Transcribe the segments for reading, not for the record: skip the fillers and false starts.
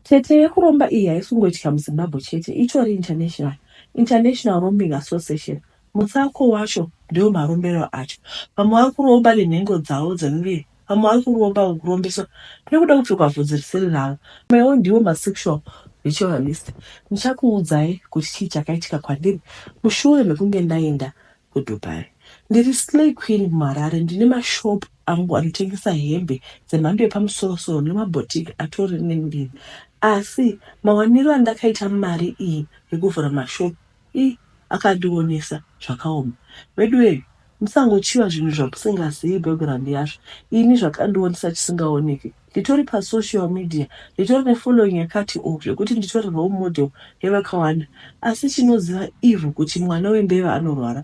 Tete yekuromba iyi haisungoitika muZimbabwe chete, itori international. International Rombing Association. Mutsauko wacho ndiwo marombero acho. Vamwe vari kuromba nenhengo dzavo dzemuviri, vamwe vari kuromba kurombeswa nekuda kupfekwa bvudzi risiri ravo. Vamwewo ndiwo masexual ritualist. Ndichakuudzai kuti chii chakaitika kwandiri mushure mekunge ndaenda kuDubai. Ndiri slay queen muHarare, ndine mashop angu anotengesa hembe dzemhando yepamusoro-soro nemaboutique atori nembiri. Asi mawaniro andakaita mari iyi yekuvhura mashop ii akandionesa zvakaoma. Veduwee musangochiva zvinhu zvamusingazivi background yazvo. Ini zvakandionesa chisingaoneki. Nditori pasocial media, nditori nefollowing yakati o zvekuti nditori role model yevakawanda. Asi chinoziva ivhu kuti mwana wembeva anorwara.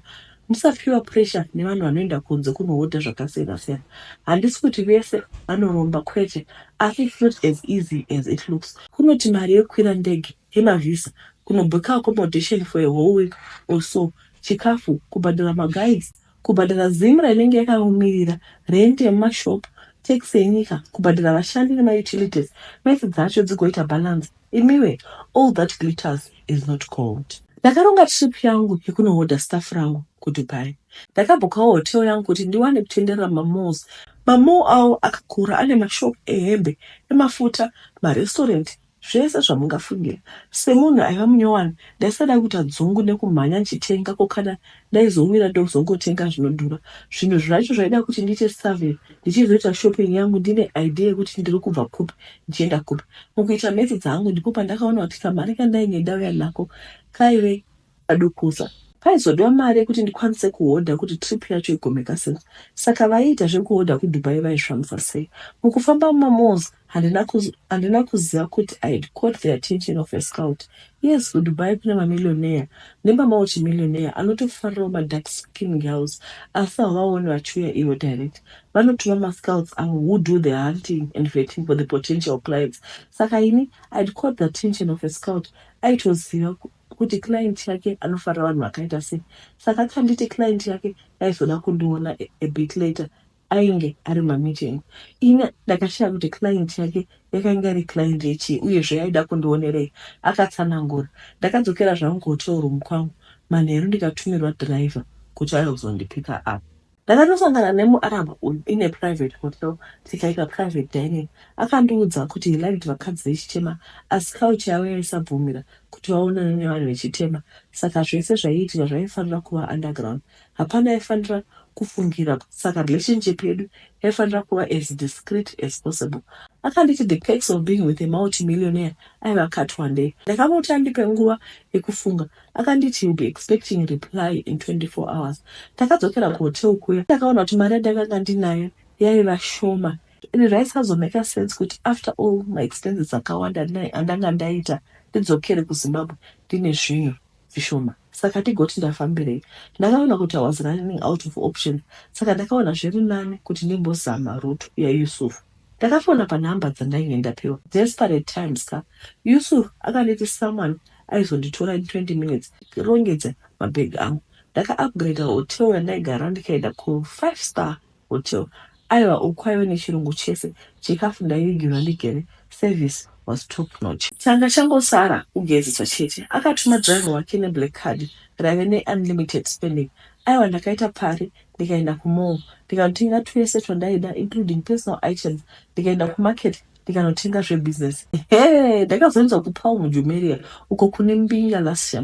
Musapiwa pressure nevanhu vanoenda kunze kunohodha zvakasiyana-siyana. Handisi kuti vese vanoromba kwete, asi it's not as easy as it looks. Kunoti mari yekukwira ndege, yemavhisa, kunobooka accommodation for a whole week or so, chikafu, kubhadhara maguides, kubhadhara ZIMRA inenge yakamumirira, rent yemumashop, tax yenyika, kubhadhara vashandi nemautilities, maths dzacho dzigoita balance. Imiwe, all that glitters is not gold. Ndakaronga trip yangu yekunohodha stuff rangu kuDubai. Ndakabhukawo hotel yangu kuti ndiwane kutenderera mamalls. Mamall avo akakura ane mashop ehembe, emafuta, marestaurant, zvese zvamungafungira. Semunhu aiva munyowani, ndaisada kuita dzungu nekumhanya ndichitenga ko kana ndaizowira ndozongotenga zvinodhura. Zvinhu zvacho zvaida kuti ndiite survey ndichizoita shopping yangu ndine idea yekuti ndiri kubva kupi ndichienda kupi. Mukuita maths dzangu ndipo pandakaona kuti kamari kandainge ndauya nako kaive kadukusa. Paizodiwa mari yekuti ndikwanise kuhodha kuti trip yacho igomeka sense. Saka vaiita zvekuhodha kuDubai vaizvifambisa sei? Mukufamba mumamalls handina kuziva kuti I had caught the attention of a scout. Yes, kuDubai kune mamillionaire nemamultimillionaire anotofarirawo madark skin girls asi havaoni vachiuya ivo direct. Vanotuma mascouts avo who do the hunting and vetting for the potential clients. Saka ini I had caught the attention of a scout. Aitoziva kuti client yake anofarira vanhu vakaita sei. Saka akanditi client yake yaizoda kundiona a bit later ainge ari mumameeting. Ini ndakashaya kuti client yake yakanga iri client yechii uyezve yaida kundionerei. Akatsanangura. Ndakadzokera zvangu kuhotel room kwangu manheru ndikatumirwa driver kuti auye kuzondipika up. Ndakatosangana nemuArab uyu in a private hotel tikaita private dining. Akandiudza kuti he liked vakadzi vechitema asi culture yavo yaisabvumira kuti vaonane nevanhu vechitema saka zvese zvaiitika zvaifanira kuva underground. Hapana aifanira kufungira saka relationship yedu yaifanira kuva as discreet as possible. Akanditi the perks of being with a multimillionaire aiva akati wandei. Ndakamuti andipe nguva yekufunga. Akanditi he will be expecting reply in 24 hours. Ndakadzokera kuhotel kuya ndakaona kuti mari yandakanga ndinayo yaiva shoma. Ende zvaisazomeka sense kuti after all my expenses akawanda andanga ndaita ndidzokere kuZimbabwe ndine zvinhu zvishoma. Saka ndigoti ndafambirei. Ndakaona kuti I was running out of options saka ndakaona zviri nani kuti ndimbozama route yaYusuf. Ndakafona panhamba dzandainge ndapiwa. Desperate times ka. Yusuf akanditi someone aizonditora in 20 minutes rongedza mabhegi angu. Ndakaupgrade hotel yandaigara ndikaenda ku5 star hotel. Aiwa uku kwaive nechirungu chese. Chikafu ndaivigirwa ndigere. Service was top notch. Changa changosara kugezesa chete. Akatuma driver wake neblack card raive neunlimited spending. Aiwa ndakaita pari ndikaenda kumall ndikanotenga twese twandaida including personal items ndikaenda kumarket ndikanotenga zvebusiness. He ndakazoendeswa kuPalm Jumeirah uko kune mbinga last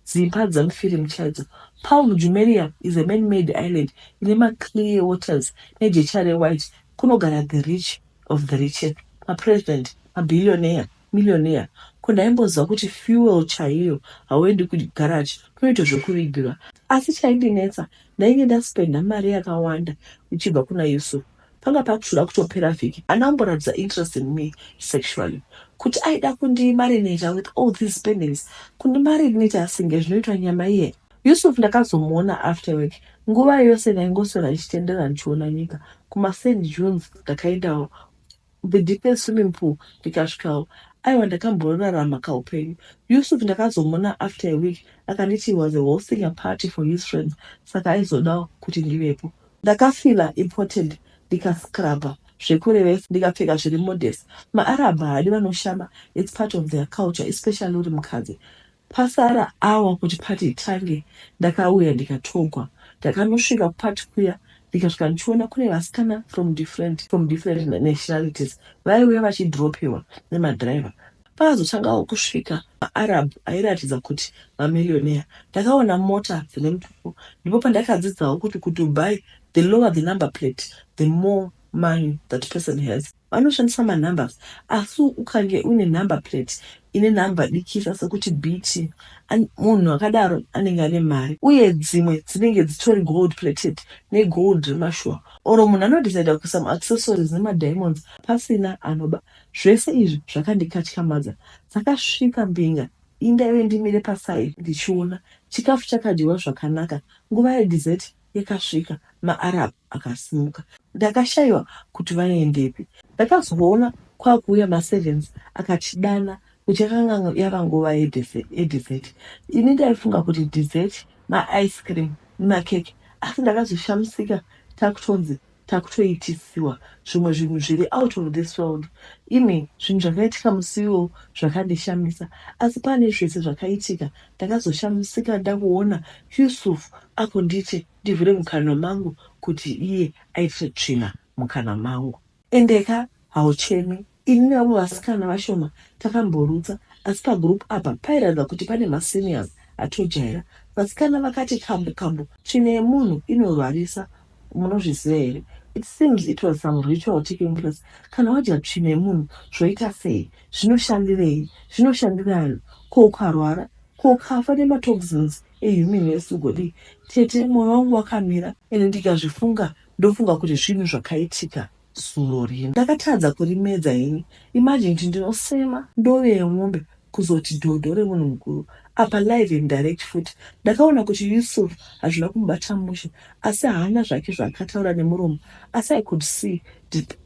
dzimba dzemufirimu chaidzo. Palm Jumeirah is a man-made island ine maclear waters nejecha rewhite kunogara the rich of the richest mapresident mabillionaire millionaire ko ndaimboziva kuti fuel chaiyo hauendi kugaraji kunoitwa zvekuvigirwa asi chaindinetsa ndainge ndaspenda mari yakawanda ichibva kuna Yusuf panga pakutoda kutopera vhiki anamboratidza interest in me sexually kuti aida kundimarinata with all these spendings kundimarinata senge zvinoitwa nyama iye Yusuf ndakazomuona after work nguva yose ndaingoswera ndichitendera ndichiona nyika kumasand dunes ndakaendawo the deepest swimming pool ndikasvikawo aiwa ndakamborarama kaupenyu Yusuf ndakazomuona after a week akanditi he was hosting a party for his friends saka aizodawo kuti ndivepo ndakafila important ndikascrubha. Zvekurevesa ndikapfeka zviri modest. MaArab haadi vanoshama, it's part of their culture, especially uri mukadzi. Pasara hour kuti party itange ndakauya ndikatogwa. Ndakanosvika kuparty kuya ndikasvika ndichiona kune vasikana from different nationalities vaiuya vachidropiwa nemadhiraivha. Pakazotangawo kusvika maArab airatidza kuti mamillionaire. Ndakaona mota dzine mutupo. Ndipo pandakadzidzawo kuti kuDubai, the lower the number plate, the more money that person has. Vanoshandisa manumbers, asi ukange uine number plate ine nhamba dikisa sekuti BT, munhu akadaro anenge ane mari. Uye dzimwe dzinenge dzitori gold plated negold remashuwa, or munhu anodecida kuisa maaccessories nemadiamonds pasina anoba. Zvese izvi zvakandikatyamadza. Dzakasvika mbinga, indaive ndimire paside ndichiona. Chikafu chakadyiwa zvakanaka. Nguva yedessert yakasvika, maArab akasimuka. Ndakashayiwa kuti vaendepi. Ndakazoona kwakuuya maservants akatidana kuti yakanga yava nguva yedessert. Ini ndaifunga kuti dessert maice cream nemakeke, asi ndakazoshamisika takutonzi takutoitisiwa zvimwe zvinhu zviri out of this world. Imi, zvinhu zvakaitika musi iwowo zvakandishamisa. Asi pane zvese zvakaitika, ndakazoshamisika ndakuona Yusuf akunditi ndivhure mukanwa mangu kuti iye aitire tsvina mukanwa mangu. Endeka hauchemi. Ini nevamwe vasikana vashoma takamborutsa, asi pagroup apa pairatidza kuti pane maseniors atojaira. Vasikana vakati kambu kambu. Tsvina yemunhu inorwarisa, munozviziva here? It seems it was some ritual taking place. Kana wadya tsvina yemunhu zvoita sei? Zvinoshandirei? Zvinoshandirani? Ko ukarwara? Ko ukafa nematoxins ehuman waste ugodii? Tete, mwoyo wangu wakamira ende ndikazvifunga ndofunga kuti zvinhu zvakaitika zuro rino. Ndakatadza kurimedza ini. Imagine kuti ndinosema ndove yemombe, kuzoti dhodho remunhu mukuru apa, live and direct futi. Ndakaona kuti Yusuf hazvina kumubata mushe, asi haana zvake zvaakataura nemuromo, asi I could see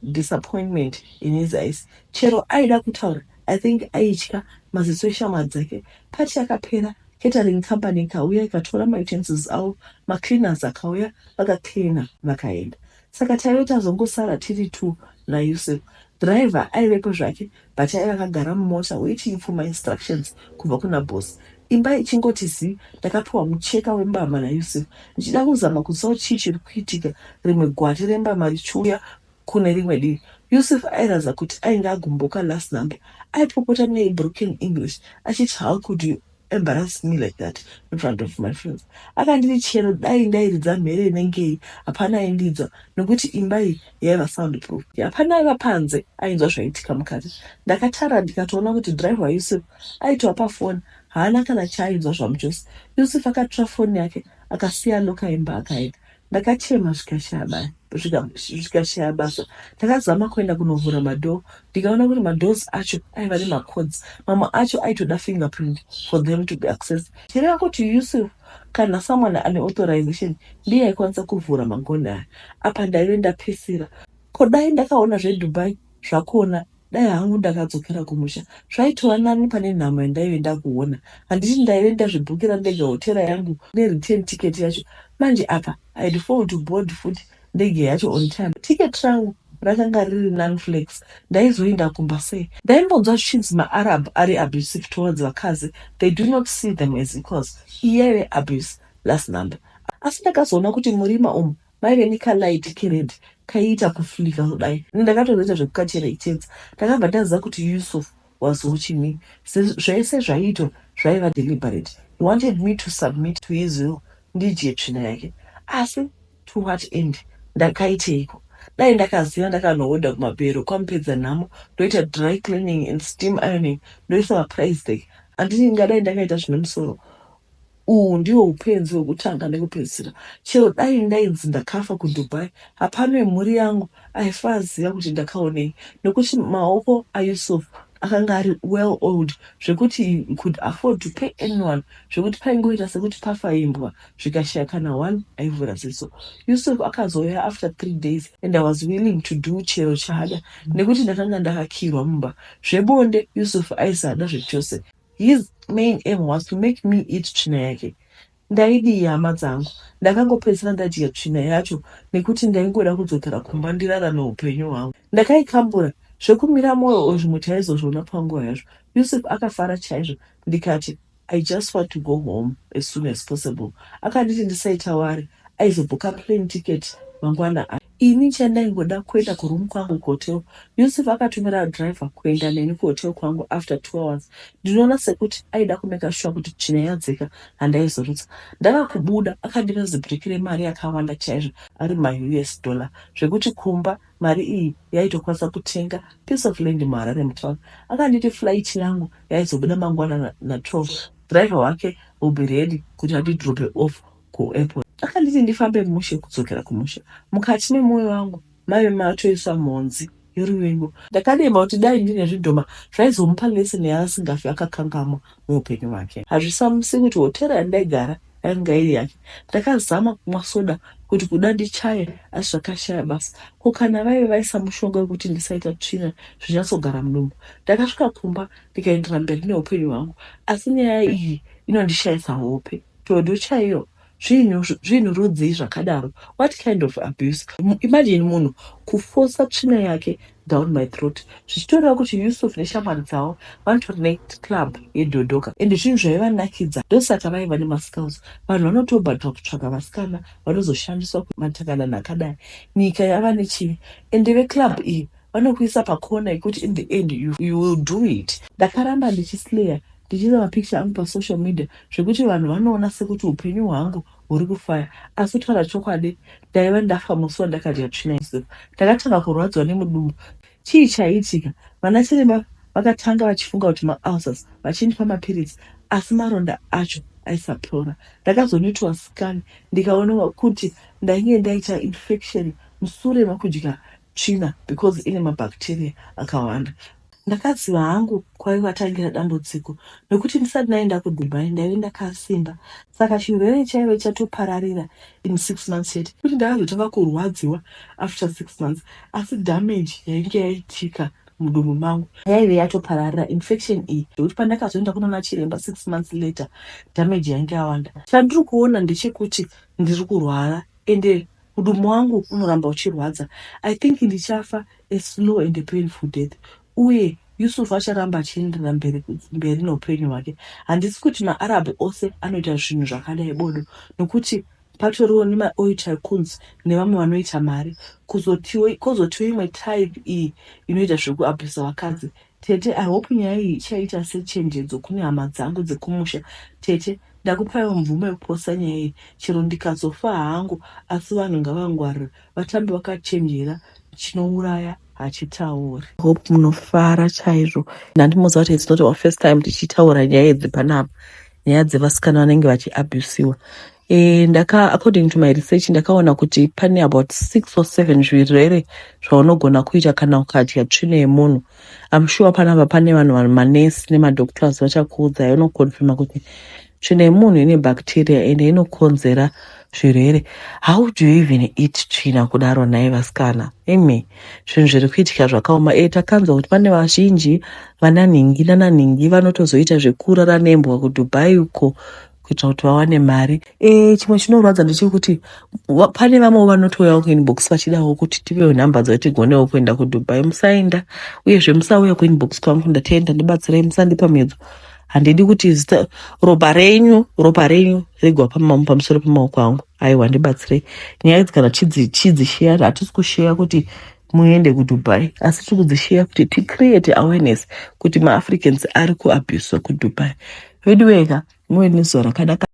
disappointment in his eyes. Chero aida kutaura, I think aitya maziso eshamwari dzake. Party yakapera, catering company ikauya ikatora mautensils avo, macleaners akauya vakacleana vakaenda. Saka taive tazongosara tiri two naYusuf. Driver aivepo zvake, but aiva akagara mumota waiting for my instructions kubva kuna boss. Imba ichingoti zi, ndakapiwa mucheka wembama naYusuf. Ndichida kuzama kuziva chii chiri kuitika, rimwe gwati rembama richiuya kune rimwe divi. Yusuf airatidza kuti ainge agumbuka last number. Aipopota nebroken English achiti, "How could you embarrass me like that in front of my friends?" Akanditi chero dai ndairidza mhere inengei hapana aindinzwa nekuti imba iyi yaiva sound proof. Hapana aiva panze ainzwa zvaiitika mukati. Ndakatara ndikatoona kuti driver waYusuf aitova pafoni, haana kana chaainzwa zvamuchose. Yusuf akatora foni yake akasiya loka imba akaenda. Ndakachema zvikashaya basa. Ndakazama kuenda kunovhura madoor, ndikaona kuti madoors acho aiva nemacodes. Mamwe acho aitoda fingerprint for them to be accessed, chireva kuti Yusuf kana someone ane authorization ndiye aikwanisa kuvhura magonhi aya. Apa ndaive ndapisira. Ko dai ndakaona zveDubai zvakona, dai hangu ndakadzokera kumusha, zvaitova nani pane nhamo yandaive ndakuona. Handiti ndaive ndazvibhukira ndega hotera yangu nereturn ticket yacho? Manje apa I had failed to board futi ndege yacho on time. Ticket rangu rakanga riri non-flex. Ndaizoenda kumba sei? Ndaimbonzwa zvichinzi maArab ari abusive towards vakadzi, they do not see them as equals. Iyi yaive abuse last number. Asi ndakazoona kuti murima umu maive nekalight kered kaiita kuflicker kudai. Ndakatozoita zvekukacherechedza. Ndakabva ndaziva kuti Yusuf was watching me. Zvese zvaiitwa zvaiva deliberate. He wanted me to submit to his will, ndidye tsvina yake. Asi to what end? Ndakaiteiko? Dai ndakaziva ndakanohodha kumabhero kwamupedza nhamo, ndoita dry cleaning and steam ironing, ndoisa maprice tag. Handiti ngadai ndakaita zvine musoro? Uhu ndihwo upenzi hwekutanga nekupedzisira. Chero dai ndainzi ndakafa kuDubai, hapana wemhuri yangu aifa aziva kuti ndakaonei, nekuti maoko aYusuf akanga ari well oiled zvekuti he could afford to pay anyone, zvekuti paingoita sekuti pafa imbwa zvikashaya kana one aivhura ziso. Yusuf akazouya after 3 days and I was willing to do chero chaada nekuti ndakanga ndakakirwa mumba. Zvebonde Yusuf aisada zvechose. His main aim was to make me eat tsvina yake. Ndaidii hama dzangu? Ndakangopedzisira ndadya tsvina yacho nekuti ndaingoda kudzokera kumba ndirarame hupenyu hwangu. Ndakaikambura zvekumira moyo or zvimwe taizozviona panguva yazvo. Yusuf akafara chaizvo ndikati I just want to go home as soon as possible. Akanditi ndisaita worry aizobhuka plane ticket mangwana acho. Ini chandaingoda kuenda kuroom kwangu kuhotel. Yusuf akatumira driver kuenda neni kuhotel kwangu after 2 hours. Ndinoona sekuti aida kumeka sure kuti tsvina yadzika handaizorutsa. Ndava kubuda akandipa zibhiriki remari yakawanda chaizvo ari maUS dollar zvekuti kumba mari iyi yaitokwanisa kutenga piece of land muHarare mutown. Akanditi flight yangu yaizobuda mangwana na12, driver wake will be ready kuti andidrope off kuairport. Akanditi ndifambe mushe kudzokera kumusha. Mukati memwoyo wangu maive matoiswa mhonzi yoruvengo. Ndakademba kuti dai ndine zvidhoma zvaizomupa lesson yaasingafi akakangamwa muupenyu hwake. Hazvishamisi kuti hotera yandaigara yainga iri yake. Ndakazama kumwa soda kuti kuda ndichaye asi zvakashaya basa. Ko kana vaive vaisa mushonga wekuti ndisaita tsvina zvinyatsogara mudumbu. Ndakasvika kumba ndikaendera mberi neupenyu hwangu asi nyaya iyi inondishayisa hope. Dhodho chaiyo zvinhu rudzii zvakadaro? What kind of abuse? Imagine munhu kufosa tsvina yake down my throat zvichitoreva kuti Yusuf neshamwari dzavo vanotori neclub yedhodhoka ende zvinhu zvaivanakidza ndosaka vaiva nemascouts. Vanhu vanotobhadhara kutsvaka vasikana vanozoshandiswa kumatakanana akadai. Nyika yava nechivi ende veclub iyi vanokuisa pakona yekuti in the end you will do it. Ndakaramba ndichisleya ndichiisa mapicture angu pasocial media zvekuti vanhu vanoona sekuti upenyu hwangu huri kufaya asi kutaura chokwadi ndaiva ndafa musi wandakadya tsvina Yusuf. Ndakatanga kurwadziwa nemudumbu. Chii chaiitika? Vana chiremba vakatanga vachifunga kuti maulcers vachindipa mapiritsi asi maronda acho aisapora. Ndakazonoitwa scan ndikaonekwa kuti ndainge ndaita infection musure mekudya tsvina because ine mabacteria akawanda. Ndakaziva hangu kwaivatangira dambudziko nekuti ndisati ndaenda kuDubai ndaive ndakasimba saka chirwere chaive chatopararira in 6 months chete. Kuti ndakazotanga kurwadziwa after 6 months asi damage yainge yaitika mudumbu mangu yaive yatopararira infection iyi zvekuti pandakazoenda kunoona chiremba 6 months later damage yainge yawanda. Chandiri kuona ndechekuti ndiri kurwara ende mudumbu wangu unoramba uchirwadza. I think ndichafa a slow and a painful death uye Yusuf acharamba achienderera mberi neupenyu hwake. Handisi kuti maArab ose anoita zvinhu zvakadai bodo nokuti patoriwo nemaoil tycoons nevamwe vanoita mari. Kozotiwo imwe type iyi inoita zvekuabhusa vakadzi. Tete, I hope nyaya iyi ichaita sechenjedzo kune hama dzangu dzekumusha. Tete, ndakupaiwo mvumo yekuposta nyaya iyi chero ndikazofa hangu asi vanhu ngavangwarire vatambe vakachenjera chinouraya hachitauri. Hope munofara chaizvo. Ndandimuudza kuti it's not our first time tichitaura nyaya idzi panapa. Nyaya dzevasikana vanenge vachiabhusiwa. Ndaka according to my research ndakaona kuti pane about 6 or 7 zvirwere zvaunogona kuita kana ukadya tsvina yemunhu. I'm sure panapa pane vanhu manesi nemadoctors vachakuudzai unoconfirma kuti tsvina yemunhu ine bacteria ende inokonzera zvirwere. How do you even eat tsvina kudaro nhai vasikana? Imi zvinhu zviri kuitika zvakaoma. Takanzwa kuti pane vazhinji vananhingi nananhingi vanotozoita zvekurara nembwa kuDubai uko kuitira kuti vawane mari. Chimwe chinorwadza ndechekuti pane vamwewo vanotouyawo kuinbox vachidawo kuti tipewo nhamba dzavo tigonewo kuenda kuDubai. Musaenda uyezve musauya kuinbox kwangu ndatenda ndibatsirei musandipa miedzo. Handidi kuti zita ropa renyu rigwa pamusoro pemaoko angu. Aiwa ndibatsirei. Nyaya idzi kana tichidzisheya hatisi kusheya kuti muende kuDubai asi tiri kudzisheya kuti ticreate awareness kuti maAfricans ari kuabhuswa kuDubai. Vedu vega muve nezuva rakanaka.